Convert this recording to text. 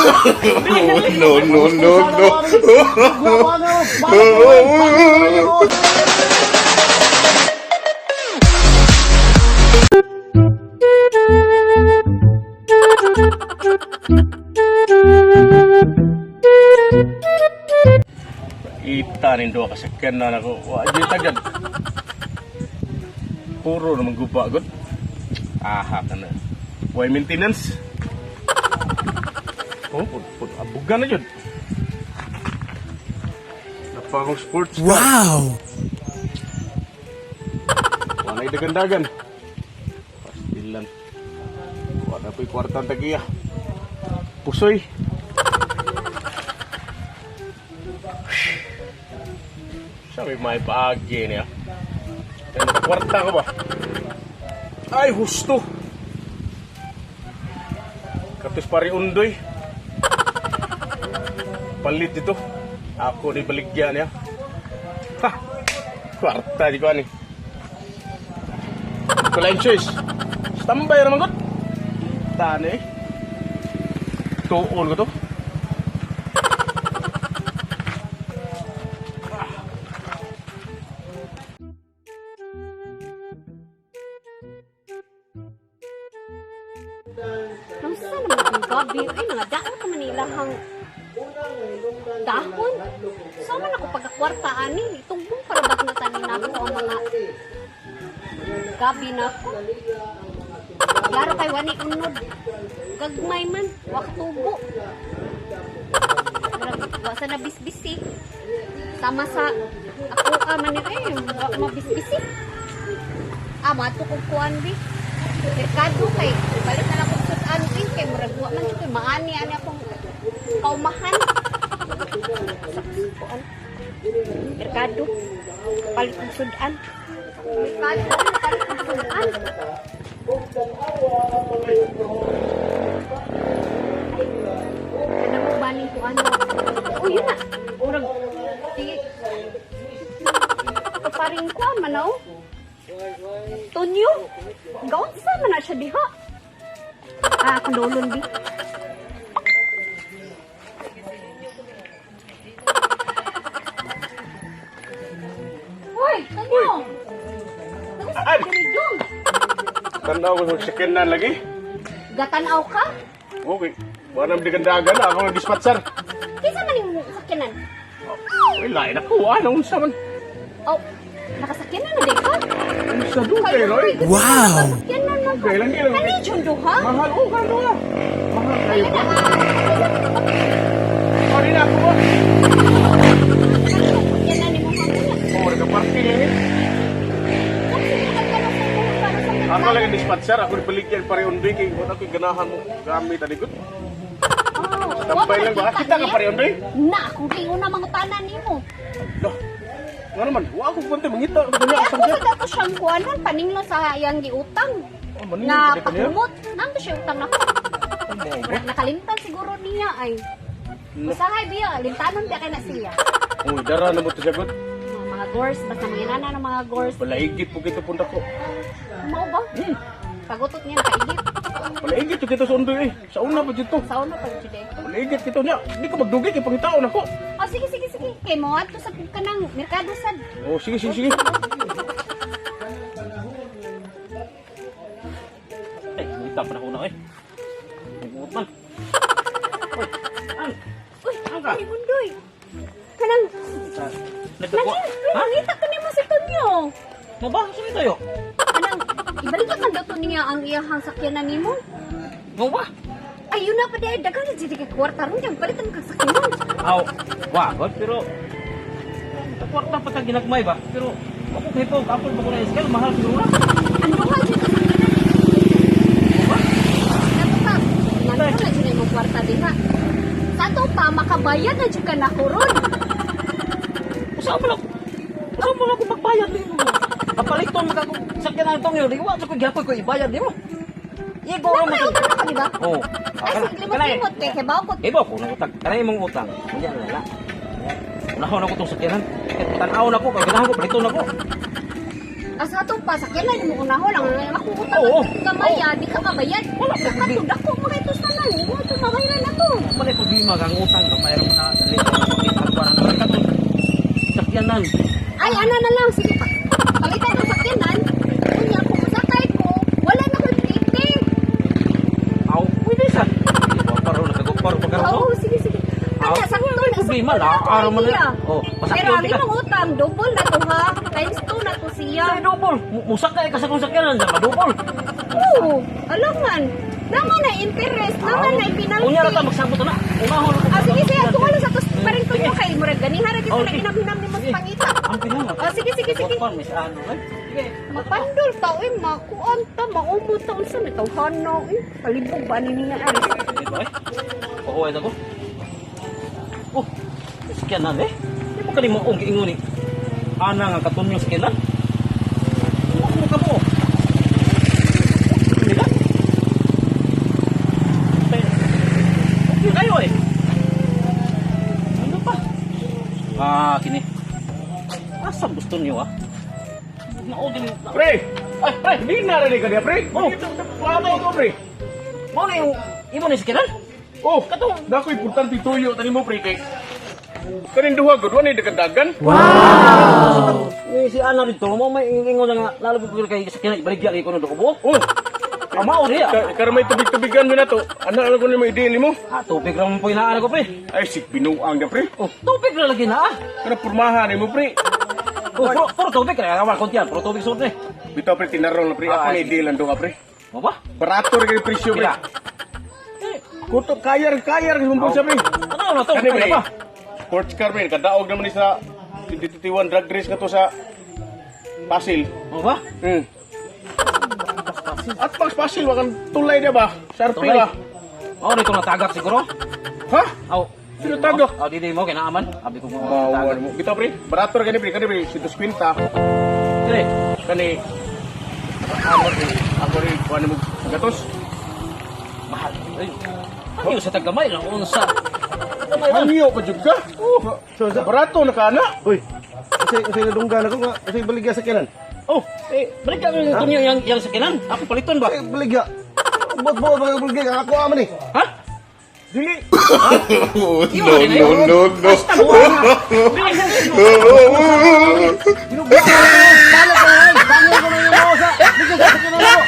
No, no, no, no. Ita rin doa kasakyan na ako. Wa di tagad. Puro naman guba gud. Aha kana. Why maintenance? Oh, pud pud abugan na jud. Napakong sports car. Wow! Walay dagan-dagan. Pastilan. Wala po'y kwartang tagiya. Pusoy. Sabi may paagi niya. Kaya kwarta ko ba? Ay, husto. Katos pari undoy. Palit ito. Ako ni baligya niya. Ha! Kwarta di ko ani. Wala yung choice. Standby naman kot. Tani eh. Tuon ko to. Nung sa naman ang gabi, ay mga daan ka Manila hang dahon. So man ako pagkakwarta ani, itugbong para ba't na tanin ako ang mga gabi na ako. Klaro kay wani unod. Gagmay man, wa katubo. Murag, wa sa nabisbisi. Sama sa ako ka man eh, wa mabisbisi. Ah, mato kog kuan bi. Merkado kay balik na lang kog sud-an bi kay murag wa man jud koy maani ani akong kaumahan. Sa kuan. Merkado. Palit kog sud-an. Merkado, palit kog sud-an. Kana mo baling kuan. Oh, yun na. Murag sige. Kaparing kuan man oh. Tonyo? Gaunsa man na siya diha? Ah, akong dolon bi. Hoy, Tonyo! Ay! Ay! Tanaw ko sa sakyan na lagi. Gatanaw ka? Okay. Wala nang dagan-dagan na ako ng dispatcher. Kinsa man yung sakyanan? Uy, lain ako. Ano, unsa man? Oh, nakasakyanan na di ka? Unsa doon kayo, Roy? Wow! Nakasakyanan man ka. Okay lang, di lang. Kani jud duha? Mahal, oh, kano ah. Mahal kayo Ayun ba? na, ah, kinsa man ka? Sorry na ako ba? Sakyanan nimo ka muna. Oh, nagka-parking lang eh. Ako lang ang dispatcher. Ako ni baligyan pare undoy kay wala ko'y ganahan mo gamit ani gud. Tambay lang ba? Kita ka pare undoy? Na, akong kay una mangutana nimo. Loh. Nga naman, wa ako punta mangita ko niya Ako asang sa dato siyang kuanan paninglo sa iyang giutang. Oh, maninglo Na pa di kaniya? pakumot. Nanto siya utang nako. Murag nakalimtan siguro niya ay. Usahay biya, limtanon biya kay na siya. Uy, dara na mo to sagot. Mga gores, basta mga inana ng mga gores. Palaigit po kito punta ko. Mao ba? Pagutot niya nakaigit. Palaigit to kito sa undoy eh. Sa una pa dito. Sa una pag jud eh. Palaigit kito niya. Di ko magdugi kay pangitaon ako. Oh, sige sige sige. Kay mo adto sa kanang merkado sad. Oh, sige sige sige. Eh, ngita pa na ko na eh. Nagbuot man. Uy, ang, Uy, Ang ka? ay undoy. Kanang nagkakuha. Nangita, Ha? nangita ko nimo si Tonyo. Mo ba? Sino tayo? Kanang ibalik man daw to niya ang iyahang sakyanan nimo. Mo ba? Ayun na pa di ay daghan na jud kay kwarta ron kay palitan kag sakyanan. Aw, wa, god, pero kwarta pa kang ginagmay ba? Pero ako kay po, kapol ba ko na iskal, mahal siguro na. Ang duha jud ka sakyanan. Mo ba? Nato pa. Nandun na jud imong kwarta diha. Sa ato pa makabayad na jud ka nako ron. Usa man ako. Usa man ako magbayad nimo. Kapaliton man ako sakyan ang tong yun, di wa ko gyapon ko ibayad nimo. Igo ra May man. utang na ka di ba? Oh. Ay sige limot-limot kay kay bawo ko. Iba ko nang utang. Kanay imong utang. Unya na la. Unahon ako tong sakyanan. Tan-aw na ko kay ganahan ko paliton ako. Asa to pa sakyanan mo unahon ang ako utang Oo. gamay di ka mabayad. Wala pa. Kato dako mga ito tanan, mo to mabayaran na to. Wala problema kang utang ka mayroon mo na dali ko na makita na naman katong sakyanan. Ay, ana na lang sige pa. Palitan ang sakyanan. Unya kung masakay ko, wala na ko'y plate. Aw, pwede sa. Paro na kaguparo pa karon. Oo, sige sige. Aw, Ana sakto na problema sakto la, na to araw man idea. na. Oh, masakto Pero ang di ka. imong utang double na to ha. Times 2 na to siya. Sa double. Musakay ka sa kung sakyanan sa double. Oo, alangan. Naman na interest, naman na penalty. Unya ra ta magsabot na. Unahon na. Ah, sige, sige. Tuwa lang sa tos. Parang tuyo kay Murag. Ganihara dito Oh, na sige. ginamhinam ni mas Sige. pangita. Ang pinama. Ah, sige, sige, sige. Pan may sa ano, eh. Sige. Mapandol ta, oy, makuan ta, maumot ta, unsa may tawhana, oy. Palibog ba ni niya, ay. Di ba, eh? Pakuha ko. Oh, sakyanan eh. Di mo kanimo og giingon ni. Ana nga katunyo sakyanan. Mo ka mo. Di ba? Okay kayo eh. Ano pa? Ah, kini. Asa gusto niyo ah? Nao din. Pre! Ay, pre. Hindi na rin ka niya, pre! Oh. Ano ko, pre? Mo na yung imo ni sakyanan? Oh, katong dako importante tuyo tani mo pre kay. Kanin duha gud wa ni dagan-dagan. Eh, si Ana dito, mo may ingon na nga, lalo ko kay sakyanan, ibaligya kay ko ng dukubo. Oh, Ama o diya. Karon may tubig-tubigan mo na to. Ano lang ko ni mo idili mo? Ah, tubig ra mo po inaan ko, pre. Ay sik binuang na pre. Oh, tubig ra lagi na ah. Kana purmahan ni mo pre. Oh, puro tubig kaya awal konti yan, puro tubig sud eh. Bitaw pre tinarong na pre. Ako Ah, ni sige. idil ang duha pre. Mo ba? Barato ra kay presyo pre. Pila? Kuto kayar kayar sa bulsa pre. Ano na to? Kani pre. Kaya pa. Sports car pre kadaog naman ni sa 2021 drag race ka to sa Pasil. Mo ba? At pag Pasil wa kan tulay na ba? Sharpie Tulay. ba? Oh, dito natagak siguro. Ha? Aw. Sino tagak? Aw, di mo kay naaman. Abi ko mo Bawal tagak. mo. Bitaw pre, barato ra kani pre, kani pre 150. Dire. Kani ano pre, ako rin kuan mo gatos. Mahal. Ay. Ano sa tagamay lang unsa? Gamay lang. Hangyo pa jud ka. Oh, barato na kana. Uy, kasi kasi nadunggan ako nga, kasi baligya sa kanan. Oh, eh, balik ka yung yang yang sakyanan. Ako paliton ba? Eh, baligya. Buot-buot mga baligya, ang ako aman eh. Ha? Dili. Oh, no, no, no, no. Binubuhat ko na yun. Balag ko na yun. Bangin ko na yung mga sa. Bigyan sa kanan ako.